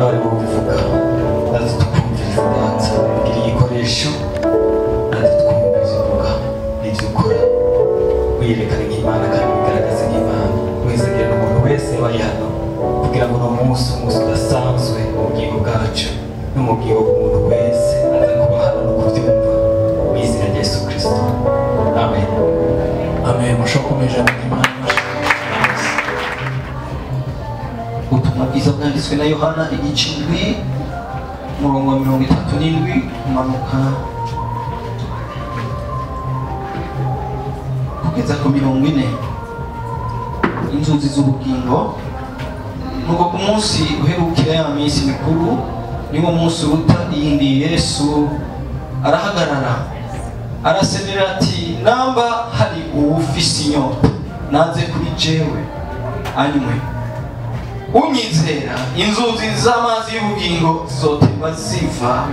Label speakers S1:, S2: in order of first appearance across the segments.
S1: Ari wowe uvuga, natwe tukumviriza. Data, gira igikoresho, natwe twumviriza uvuga n'ibyo ukora, wiyerekane nk'Imana kandi wigaragaze nk'Imana, wizegere n'umuntu wese yabaye hano, kugira ngo uno munsi, umunsi udasanzwe mu bugingo bwacu no mu bugingo bw'umuntu wese aza kuba hano no kubyumva, mu izina rya Yesu Kirisito, amen.
S2: Amen. Mushobora kumva ijambo ry'Imana.
S3: Ubutumwa bwiza bwanditswe na Yohana, igice 7, umurongo wa 37 kumanuka kugeza ku 40. Inzuzi z'ubugingo. Nuko ku munsi uherukira ya minsi mikuru, niwo munsi uruta iyindi, Yesu arahagarara, arasemerera ati: "Namba hari uwufise inyota, naze kuri jewe anywe. Unyizera, inzuzi z'amazi y'ubugingo zizotemba ziva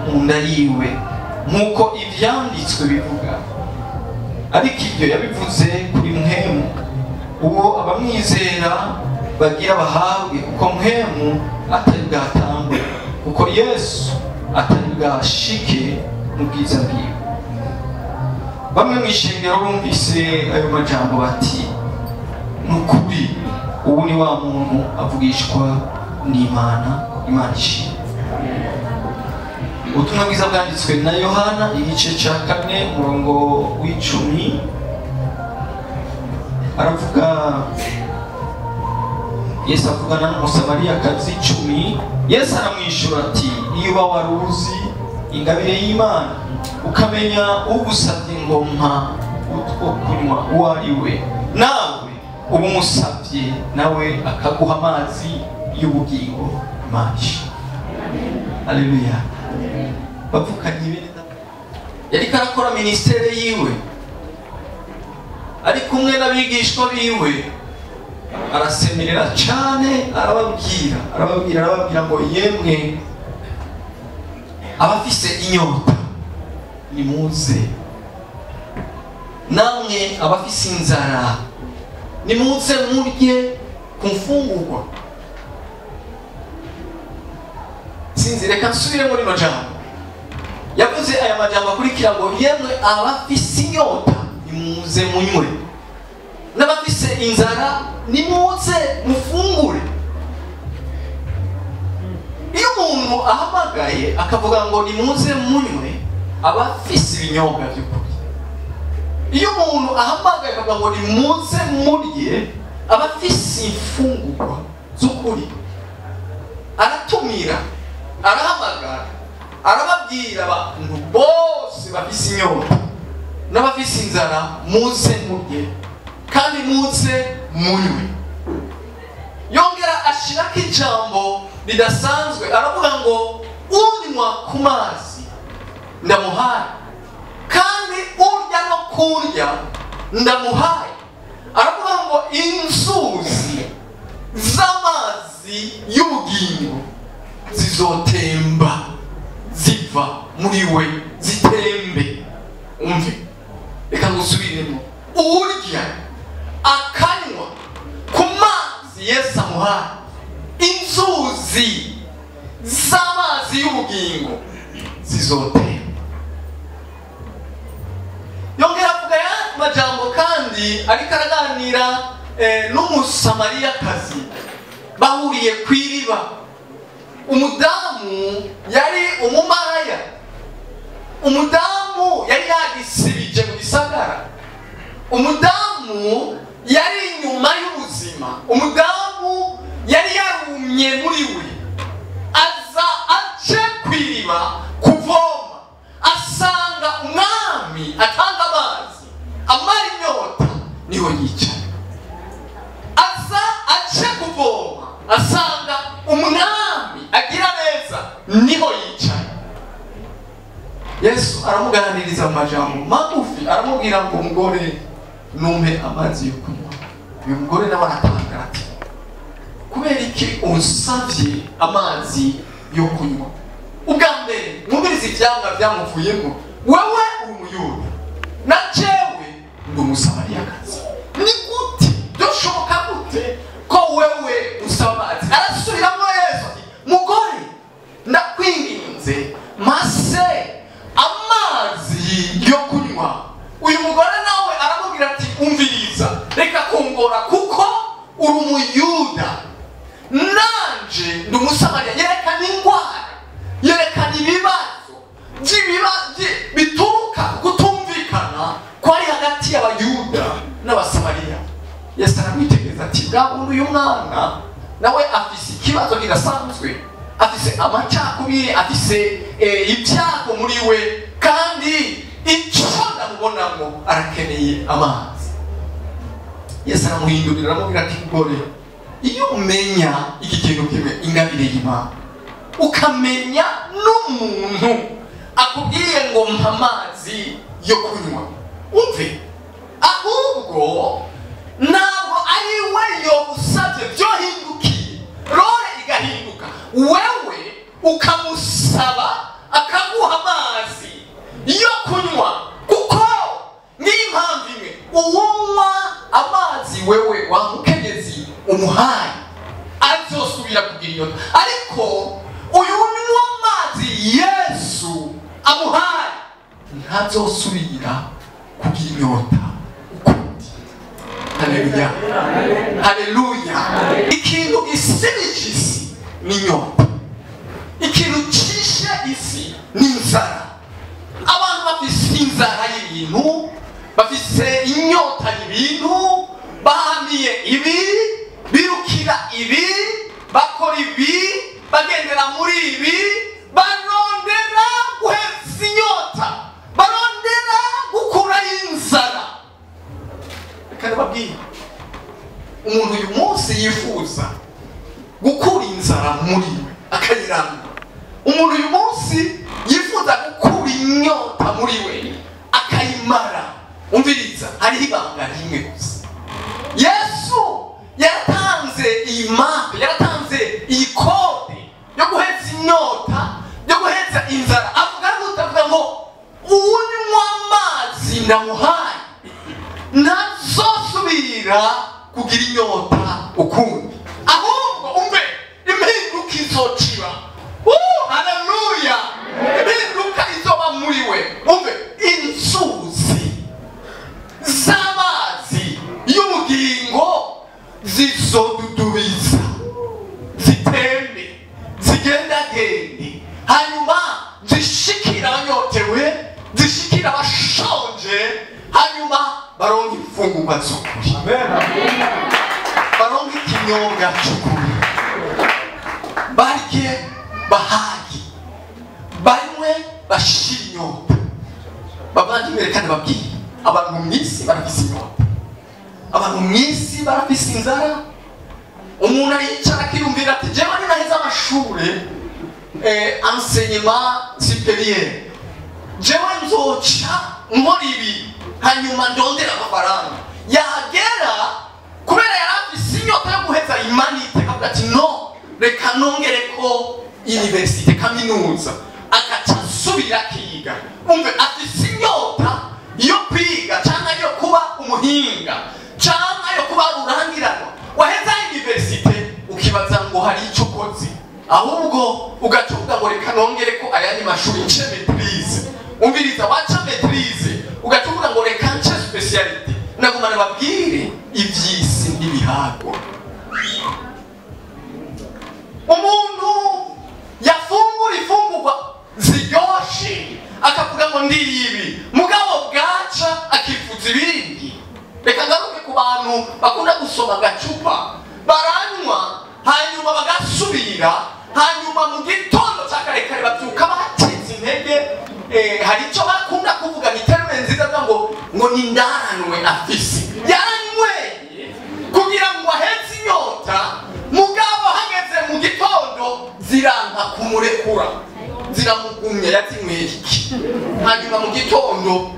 S3: mu nda yiwe, nk'uko ivyanditswe bivuga." Ariko ibyo yabivuze kuri Mpwemu, uwo abamwizera bagira bahabwe, kuko Mpwemu atari bwatangwe, kuko Yesu atari bwashike mu bwiza bwiwe. Bamwe mu ishengero bumvise ayo majambo bati: "Ni ukuri, ubu ni wa muntu avugishwa n'Imana." Imana ishimwe. Ubutumwa bwiza bwanditswe na Yohana, igice cya 4, umurongo wa 10, aravuga, Yesu avugana n'Umusamariyakazi 10. Yesu aramwishyura ati: "Iyo uba wari uzi ingabire y'Imana, ukamenya ugusabye ngo mpa utwo kunywa uwo ari we, nawe uba umusabye, nawe akaguha amazi y'ubugingo." Imana ishimwe. Haleluya. Bavukanye bene data, yariko arakora ministère yiwe ari kumwe n'abigishwa biwe, arasemerera cyane, arababwira, arababwira, arababwira ngo: "Yemwe abafise inyota, nimuze. Namwe abafise inzara, nimuze murye ku mfungurwa." Sinzi, reka nsubire muri rino jambo. Yavuze aya majambo akurikira ngo: "Yemwe abafise inyota, nimuze munywe, n'abafise inzara, nimuze mufungure." Iyo umuntu ahamagaye akavuga ngo nimuze munywe, aba afise ibinyobwa by'ukuri. Iyo umuntu ahamagaye akavuga ngo nimuze murye, aba afise imfungurwa z'ukuri. Aratumira, arahamagara, arababwira abantu bose bafise inyota n'abafise inzara: "Muze murye kandi muze munywe." Yongera ashirako ijambo ridasanzwe, aravuga ngo: "Unywa ku mazi ndamuhaye, kandi urya no kurya ndamuhaye," aravuga ngo "inzuzi z'amazi y'ubugingo zizotemba ziva muri we, zitembe." Umve, reka ngusubiremo: urya akanywa ku mazi Yesu amuhaye, inzuzi z'amazi y'ubugingo zizotemba. Yongera avuga ya majambo kandi ariko araganira n'Umusamariyakazi bahuriye ku iriba. Umudamu yari umumaraya, umudamu yari yagisibije mu gisagara, umudamu yari inyuma y'ubuzima, umudamu yari yarumye muri we. Aza ace ku iriba kuvoma, asanga umwami atanga amazi amara inyota, niho yicara. Aza ace kuvoma, asanga umwami agira neza, niho yicaye. Yesu aramuganiriza mu majambo magufi, aramubwira ngo: "Mugore, numpe amazi yo kunywa." Uyu mugore nawe aratangara ati: "Kubera iki unsavye amazi yo kunywa?" Ubwa mbere, mwumvirize ivyamwa byamuvuyemo: "Wewe uri Umuyuda, na jewe ndi Umusamariyakazi. Ni gute, byoshoboka gute ko wewe usaba amazi?" Arasubiramo Yesu ati: Nanje ndi Umusamariya. Yerekana indwara, yerekana ibibazo bituruka kutumvikana kwari hagati y'Abayuda n'Abasamariya. Yesu aramwitegereza ati bwa bundi uyu mwana nawe afise ikibazo kidasanzwe, afise amacakubiri, afise ibyago muri we, kandi icyo ndamubonamo arakeneye amazi. Yesu aramuhindurira aramubwira ati mugore, iyo umenya iki kintu kimwe, ingabire y'Imana, ukamenya n'umuntu akubwiye ngo mpa amazi yo kunywa, umve, ahubwo ntabwo ari we yogusabye, byohindukiye role igahinduka, wewe ukamusaba akaguha amazi yo kunywa. Kuko ngiyi impamvu imwe, uwunywa amazi wewe wa mukenyezi umuhaye azosubira kugira inyota, ariko uyu unywa amazi Yesu amuhaye ntazosubira kugira inyota ukundi. Haleluya, haleluya. Ikintu gisibije isi ni inyota, ikintu cishe isi ni inzara. Abantu bafise inzara y'ibintu, bafise inyota y'ibintu, bahamiye ibi, birukira ibi, bakora ibi, bagendera muri ibi, barondera guheza inyota, barondera gukura inzara. Reka ndababwire, umuntu uyu munsi yifuza gukura inzara muri we akayirandura, umuntu uyu munsi yifuza gukura inyota muri we akayimara, umviriza, hariho ibanga rimwe gusa. Yesu yaratanze iyi mape, yaratanze iyi kode yo guheza inyota, yo guheza inzara. Avuga gute? Avuga ngo unywa amazi ndamuhaye ntazosubira kugira inyota ukundi, ahubwo umve, impinduka izociba. Haleluya! Impinduka izoba muri we. Umve, inzuzi z'amazi y'ubugingo zizodudubiza, zitembe, zigendagende, hanyuma zishikira abanyotewe, zishikira abashonje, hanyuma baronke imfungurwa z'ukuri, baronke ikinyobwa cy'ukuri, barye bahage, banywe bashire inyota. Bavandimwe, reka ndababwire, abantu mu isi barafise inyota, abantu mu isi barafise inzara. Umuntu aricara akiyumvira ati jewe ninaheza amashure enseignement supérieur, jewe nzoca nkora ibi, hanyuma ndondera amafaranga. Yagera kubera yari afise inyota yo guheza humanité, akavuga ati no, reka nongere ko université, kaminuza, agaca asubira akiga. Umve, afise inyota yo kwiga cyangwa yo kuba umuhinga cyangwa yo kuba rurangiranwa. Waheza université ukibaza ngo hari icyo ukoze, ahubwo ugaca uvuga ngo reka nongere ko ayandi mashuri nce maîtrise. Umviriza, waca maîtrise ugaca uvuga ngo reka nce spécialité. Naguma nababwire, iby'isi ntibihagwa. Umuntu yafungura ifungurwa ziryoshe akavuga ngo ndiye ibi, mugabo bwaca akifuza ibindi. Reka ngaruke ku bantu bakunda gusoma agacupa, baranywa hanyuma bagasubira, hanyuma mu gitondo cya kare kare babyuka bacitse intege. Hari icyo bakunda kuvuga, ni terme nziza, avuga ngo ni ndaranwe afise, yaranyweye kugira ngo aheze inyota, mugabo hageze mu gitondo ziranka kumurekura, ziramugumya. Yazinyweye iki? Hanyuma mu gitondo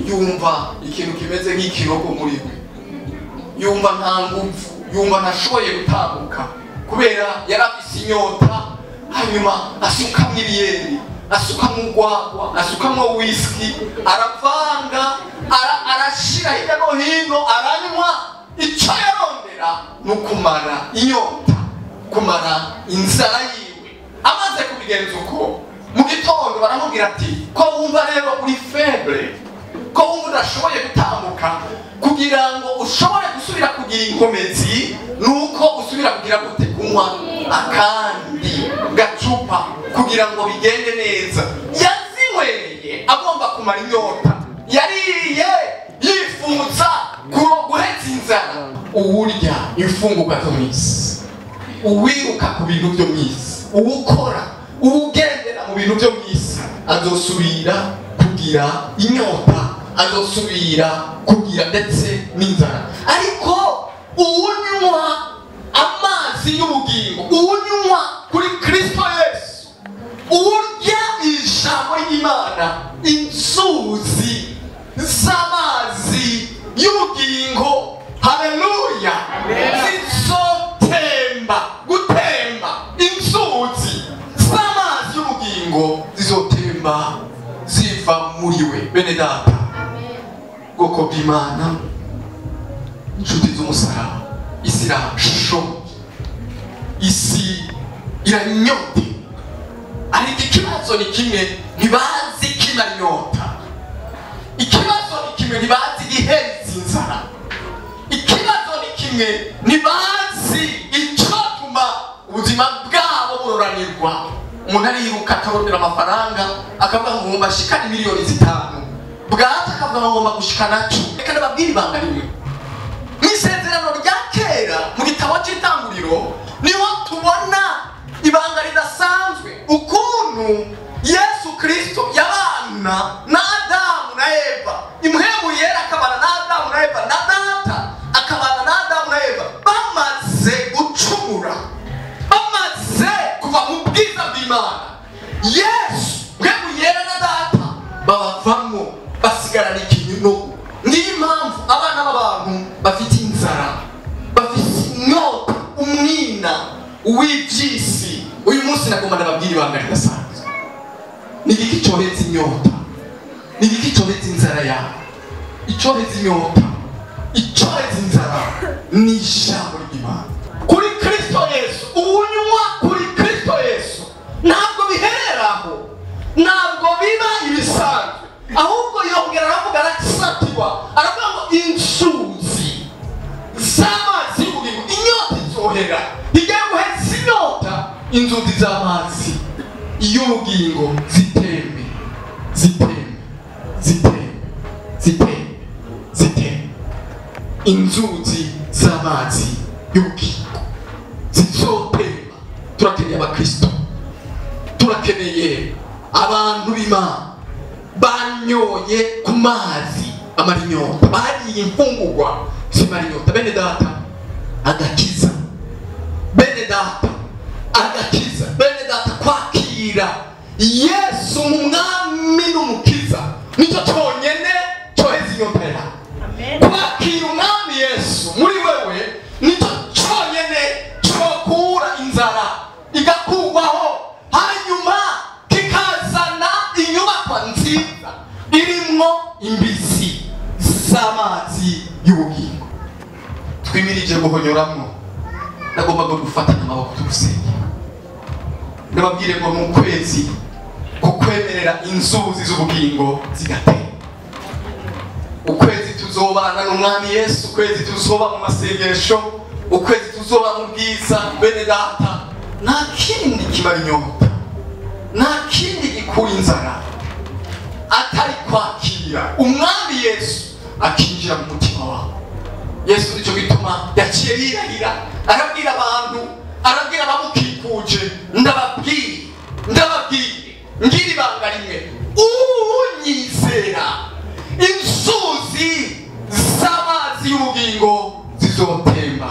S3: yumva ikintu kimeze nk'ikinogo muri we, yumva nta nguvu, yumva ntashoboye gutambuka kubera yari afise inyota. Hanyuma asukamwo ibiyeri, asukamwo urwagwa, asukamwo whisky, aravanga, arashira hirya no hino, aranywa. Icyo yarondera ni ukumara inyota, kumara inzara yiwe. Amaze kubigenza uko, mu gitondo baramubwira ati ko wumva rero uri faible, ko wumva udashoboye gutambuka, kugira ngo ushobore gusubira kugira inkomezi nuko usubira kugira gute? Kunywa Akandi gacupa kugira ngo bigende neza. Yazinyweye agomba kumara inyota, yariye yifuza guheza inzara. Uwurya imfungurwa zo mw'isi, uwiruka ku bintu byo mw'isi, uwukora, uwugendera mu bintu byo mw'isi, azosubira kugira inyota, azosubira kugira ndetse n'inzara. Ariko uwunywa amazi y'ubugingo, uwunywa kuri Kristo Yesu, uwurya ijambo ry'Imana, inzuzi z'amazi y'ubugingo, haleluya, zizotemba, gutemba, inzuzi z'amazi y'ubugingo zizotemba ziva muri we. Bene data, bwoko bw'Imana, inshuti z'umusaraba, isi irashonje, isi iranyote. Ariko ikibazo ni kimwe, ntibazi kimara inyota. Ikibazo ni kimwe, ntibazi igiheza inzara. Ikibazo ni kimwe, ntibazi icyatuma ubuzima bwabo buroranirwa. Umuntu ariruka akarondera amafaranga, akavuga ngo ngomba gushikana 5 miliyoni, bwata akavuga ngo ngomba gushikana 10. Reka ndababwire ibanga rimwe. Mu isezerano rya kera, mu gitabo cy'Itanguriro, niho tubona ibanga ridasanzwe, ukuntu Yesu Kristo yabana na Adamu na Eva. Impwemu yera akabana na Adamu na Eva, na Data akabana na Adamu na Eva. Bamaze gucumura, bamaze kuva mu bwiza bw'Imana, Yesu, Mpwemu yera na Data babavamo, basigarana ikinyunogo. Niyo impamvu abana b'abantu bafite inzara, bafite inyota, umwina w'iby'isi. Uyu munsi nagomba ndababwira ibanga ridasanzwe. Ni igiki cyoheza inyota? Ni igiki cyoheza inzara yawe? Icyoheza inyota, icyoheza inzara ni ijambo ry'Imana kuri Kristo Yesu. Uwunywa kuri Kristo Yesu, ntabwo bihereraho, ntabwo biba ibisanzwe, ahubwo yongera aravuga, arasatiwa, aravuga ngo inzuzi z'amazi y'ubugingo, inyota izohera, igiye guheza inyota, inzuzi z'amazi y'ubugingo zitembe, zitembe, zitembe, zitembe, zitembe. Inzuzi z'amazi y'ubugingo zizotemba. Turakeneye abakristo, turakeneye abantu b'Imana banyoye ku mazi amara inyota, bariye imfungurwa zimara inyota. Bene data, agakiza, bene data, agakiza, bene data, kwakira Yesu umwami n'umukiza nicyo cyonyine cyoheza inyota yawe. Kwakira umwami Yesu muri wewe nicyo cyonyine cyokura inzara, igakurwaho, hanyuma kikazana inyubakwa nziza irimwo imbizi z'amazi y'ubugingo twimirije guhonyoramo. Nagomba gufatana amaboko tugusengera. Ndababwire ngo ni ukwezi kukwemerera inzuzi z'ubugingo zigatera, ukwezi tuzobana n'umwami Yesu, ukwezi tuzoba mu masengesho, ukwezi tuzoba mu bwiza. Bene data, nta kindi kimara inyota, nta kindi gikura inzara atari kwakira umwami Yesu akinjira mu mutima wawe. Yesu nicyo gituma yaciye yirahira, arabwira abantu, arabwira abamukikuje: "Ndababwire, ndababwire, ngira ibanga rimwe, unyizera, inzuzi z'amazi y'ubugingo zizotemba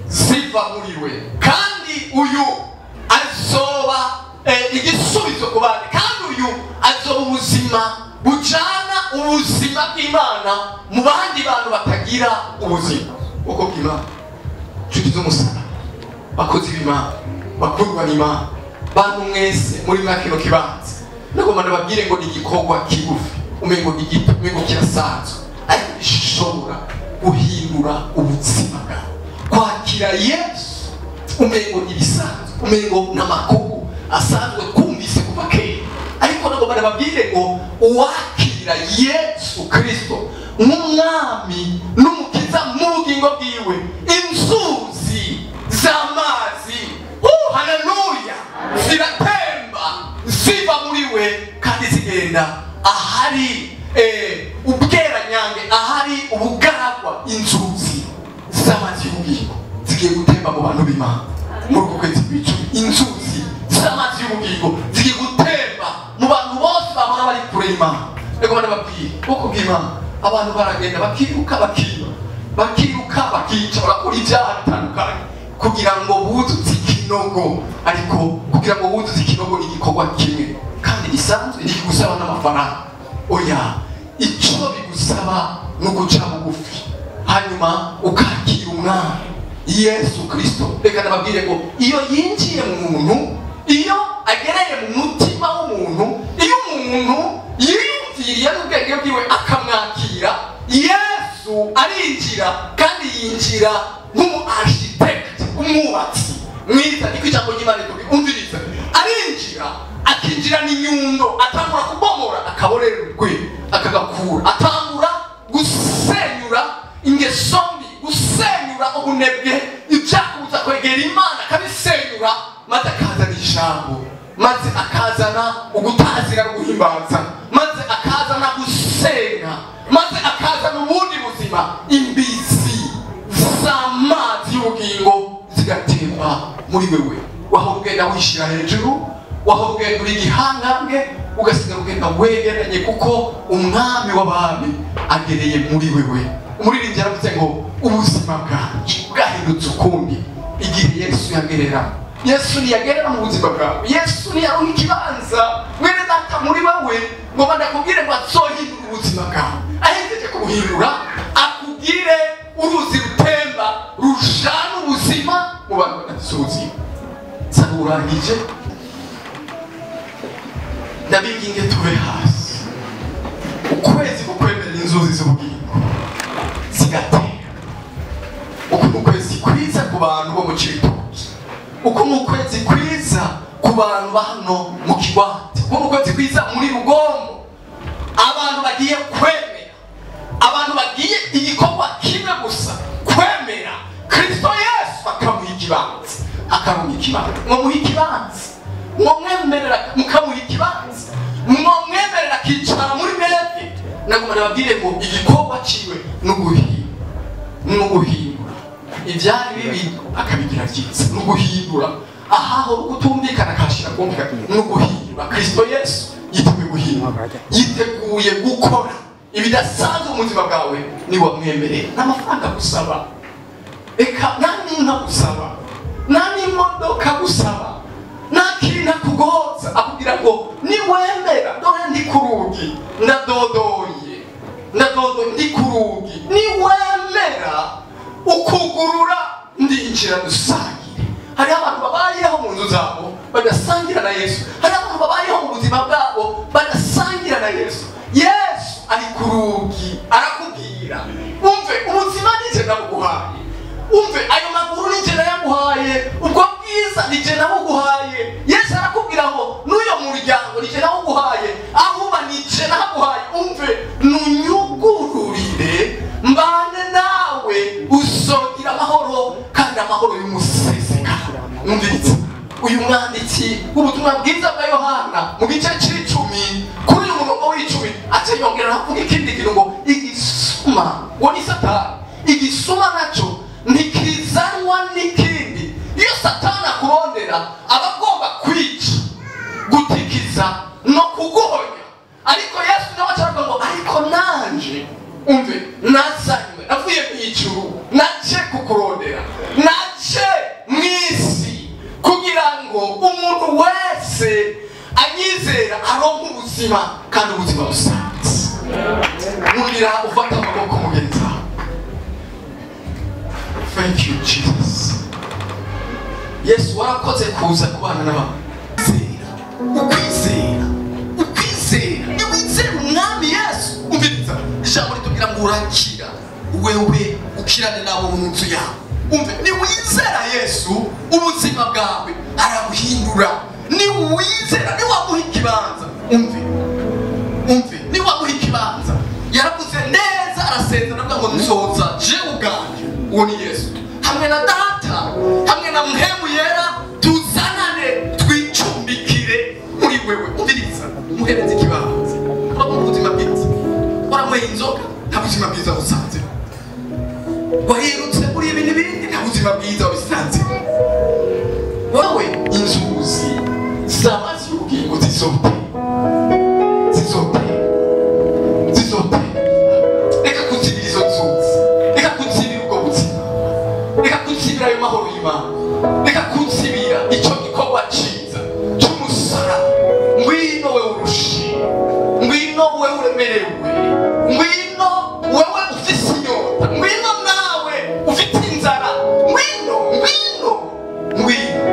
S3: ziva muri we, kandi uyu azoba igisubizo ku bandi, kandi uyu azoba ubuzima bujana ubuzima bw'Imana mu bandi bantu batagira ubuzima." Uko bw'Imana, inshuti z'umusaraba, bakozi b'Imana, bakundwa n'Imana, bantu mwese muri mwa kino kibanza, nagomba ndababwire ngo ni igikorwa kigufi, umengo ni gito, umengo kirasanzwe, ariko gishobora guhindura ubuzima bwawe. Kwakira Yesu umengo ni ibisanzwe, umengo ni amakuru asanzwe twumvise kuva kera, ariko nagomba ndababwire ngo uwakira Yesu Kristo nk'umwami n'umukiza mu bugingo bwiwe, inzuzi z'amazi kugenda ahari ubweranyange, ahari ubugaragwa. Inzuzi z'amazi y'ubugingo zigiye gutemba mu bantu b'Imana muri uku kwezi kw'icumi. Inzuzi z'amazi y'ubugingo zigiye gutemba mu bantu bose bahora bari kure y'Imana. Reka ndababwire uko bw'Imana, abantu baragenda bakiruka bakiba, bakiruka bakica, barakora ibyaha bitandukanye kugira ngo buzuze ikinogo. Ariko kugira ngo buzuze ikinogo ni igikorwa kimwe kandi gisanzwe, ntikigusaba n'amafaranga. Oya, icyo bigusaba ni uguca bugufi hanyuma ukakira Umwami Yesu Kristo. Reka ndababwire ngo iyo yinjiye mu muntu, iyo agereye mu mutima w'umuntu, iyo umuntu yiyumviriye n'ubwenge bwiwe akamwakira, Yesu arinjira, kandi yinjira nk'umu architect, umwubatsi mwiza. Niko ijambo ry'Imana rivuga. Umviriza, arinjira, akinjira n'inyundo, atangura kubomora akaborerwe akagakura, atangura gusenyura ingeso mbi, gusenyura ubunebwe, ibyakubuza kwegera Imana akabisenyura, maze akazana ijambo, maze akazana ugutazira no guhimbaza, maze akazana gusenga, maze akazana ubundi buzima. Imbizi z'amazi y'ubugingo zigatemba muri wewe. Waho ugenda wishyira hejuru, waho ugenda uri igihangange, ugasigara ugenda wegeranye, kuko Umwami w'abami agereye muri wewe. Umuririmbyi yaravuze ngo ubuzima bwanje bwahindutse ukundi igihe Yesu yagerera. Yesu ntiyagerera mu buzima bwawe, Yesu ntiyaronka ikibanza mwene data muri wewe, ngo ndakubwire ngo azohindura ubuzima bwawe. Ahejeje kubuhindura, akubwire uruzi rutemba rujana ubuzima mu bantu badafise ubuzima. Urangije, ndabinginge tube hasi. Ukwezi kukwemera inzuzi z'ubugingo zigatera. Uku ni ukwezi kwiza ku bantu bo mu Cibitoke, uku ni ukwezi kwiza ku bantu ba hano mu Kigwati, uku ni ukwezi kwiza muri Rugombo. Abantu bagiye kwemera, abantu bagiye igikorwa kimwe gusa, kwemera Kristo Yesu bakamuha ikibanza, akamuha ikibanza. Mwamuha ikibanza, mwamwemerera mukamuha ikibanza, mwamwemerera akicara muri mwebwe. Naguma nababwire ngo igikorwa ciwe n'uguhindura ibyari bibi akabigira byiza, n'uguhindura ahaho kutumvikana akashira kumvikana, n'uguhindura. Kristo Yesu yiteguye guhindura, yiteguye gukora ibidasanzwe mu buzima bwawe niwamwemerera. N'amafaranga gusaba, reka nta n'inka gusaba, nta n'imodoka gusaba, nta kintu akugoza. Akubwira ngo niwemera, dore ndi ku rugi ndadodoye, ndadodoye, ndi ku rugi, niwemera ukugurura ndinjira dusangire. Hari abantu babayeho mu nzu zabo badasangira na Yesu, hari abantu babayeho mu buzima bwabo badasangira na Yesu. Yesu ari ku rugi arakubwira, umve ubuzima nije nabuguhaye, umve ayo maguru nije nayaguhaye, ubwo bwiza nije nabuguhaye. Yesu arakubwira ngo n'uyo muryango nije nawuguhaye, aho uba nije nahaguhaye, umve nunyugururire mbane nawe usogira amahoro, kandi amahoro y'umusesekara. Umviriza uyu mwanditsi w'ubutumwa bwiza bwa Yohana mu gice c'icumi kuri uyu murongo w'icumi aca yongera avuga ikindi kintu ngo igisuma, ngo ni Satani. Igisuma naco ntikizanwa n'ikindi. Iyo Satani akurondera aba agomba kwica, gutikiza no kuguhonya. Ariko Yesu nawe aca ngo ariko nanje umve nazanywe, navuye mu ijuru, naje kukurondera, naje mu isi kugira ngo umuntu wese anyizera aronke ubuzima, kandi ubuzima busanzwe. Mugira ufata amaboko mugenzi wawe. Thank you Jesus. Yesu warakoze kuza kubana n'abantu. Ukwizera, ukwizera, niwizera Umwami Yesu. Umviriza ijambo ritubwira ngo urakira wewe ukirane nabo mu nzu yawe. Umve, niwizera Yesu ubuzima bwawe arabuhindura. Niwizera, niwamuha ikibanza. Umve, umve, niwamuha ikibanza. Yaravuze neza, arasezerana avuga ngo nzoza je ubwanje, uwo ni Yesu, hamwe na Data, hamwe na Mpwemu Yera, tuzanane twicumbikire muri wewe. Umviriza, muhereze ikibanza. Inzuzi z'amazi y'ubugingo zizote, zizote, zizote. Reka kuzibira izo nzuzi, reka kuzibira ubwo buzima, reka kuzibira ayo mahoro y'Imana, reka kuzibira icyo gikorwa cyiza cy'umusaraba. Ngwino wewe urushe, ngwino wewe uremerewe, ngwino wewe ufise inyota, ngwino nawe ufite inzara, ngwino, ngwino, ngwino,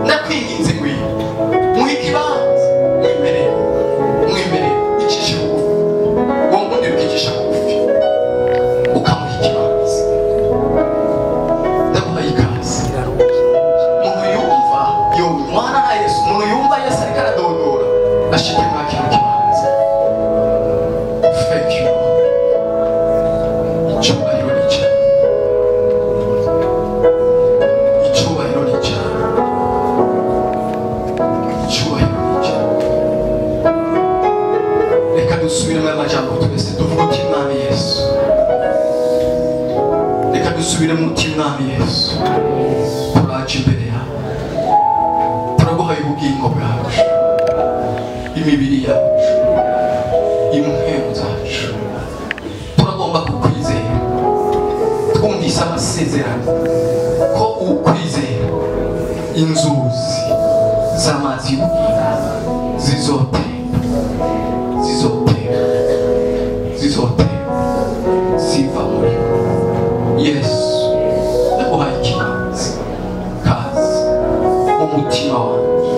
S3: ndakwinginze ngwino, muhe ikibanza, mwemerere, mwemerere, icishe bugufi, wowe ubundi ukicisha bugufi, ukamuha ikibanza. Ndaguhaye ikaze. Umuntu yumva yonywana na Yesu, umuntu yumva Yesu ariko aradodora, ashike mwa kino kibanza. Thank you. Icyubahiro ni cyawe, icyubahiro ni cyawe, icyubahiro ni cyawe. Reka dusubiremo aya majambo twese tuvuge uti Mwami Yesu. Reka dusubiremo uti Mwami Yesu, turaje imbere yawe, turaguhaye ubugingo bwacu, imibiri yacu, impwemu zacu. Turagomba kukwizera, twumvise amasezerano ko ukwizera inzuzi z'amazi y'ubugingo zizotemba, zizotemba, zizotemba ziva muri we. Yesu, ndaguhaye ikibanza, kaze mu mutima wanjye,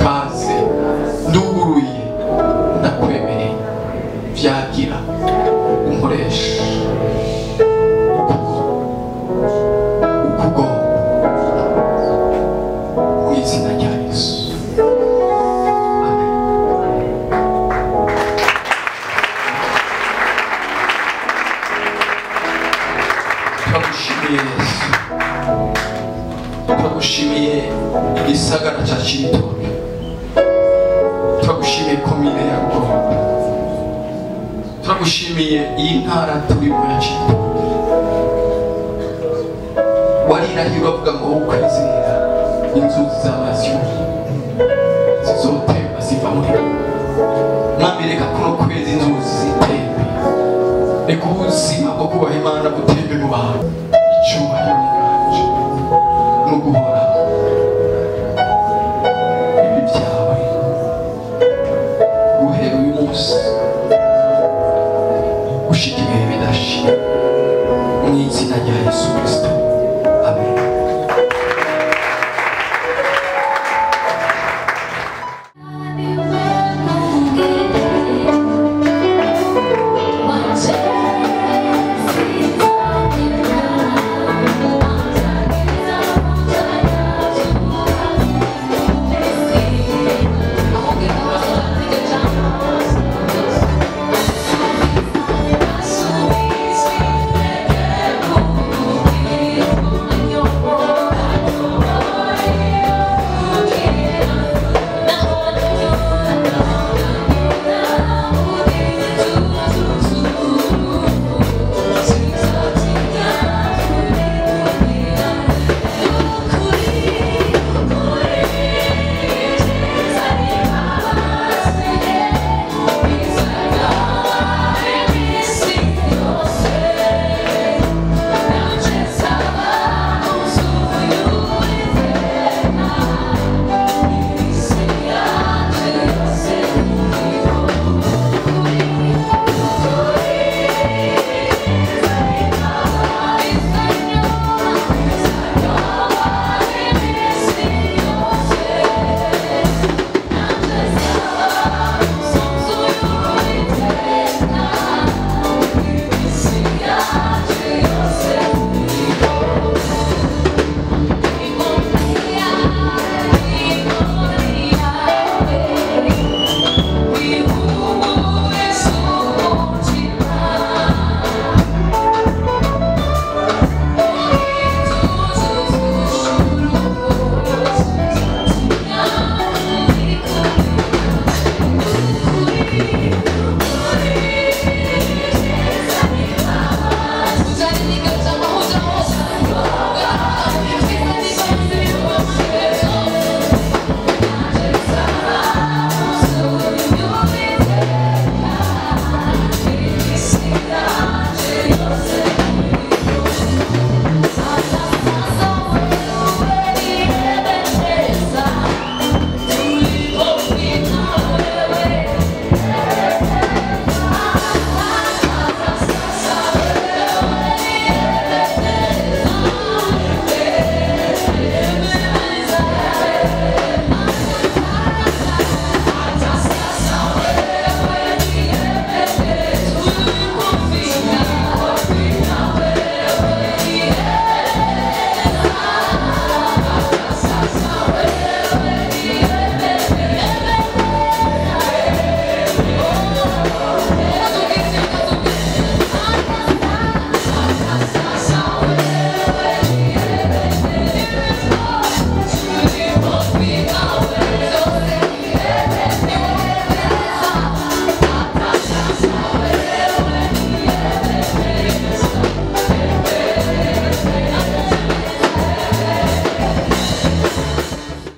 S3: kaze nduguruye, ndakwemereye, vyagira unkoresha ukugomba, mu izina rya Yesu. Amen. Turagushimiye Yesu, turagushimiye igisagara cya Cibitoke, turagushimiye komine ya Rugombo, turagushimiye iyi ntara turimo ya Cibitoke. Warirahiye uravuga ngo ukwizera inzuzi z'amazi y'ubugingo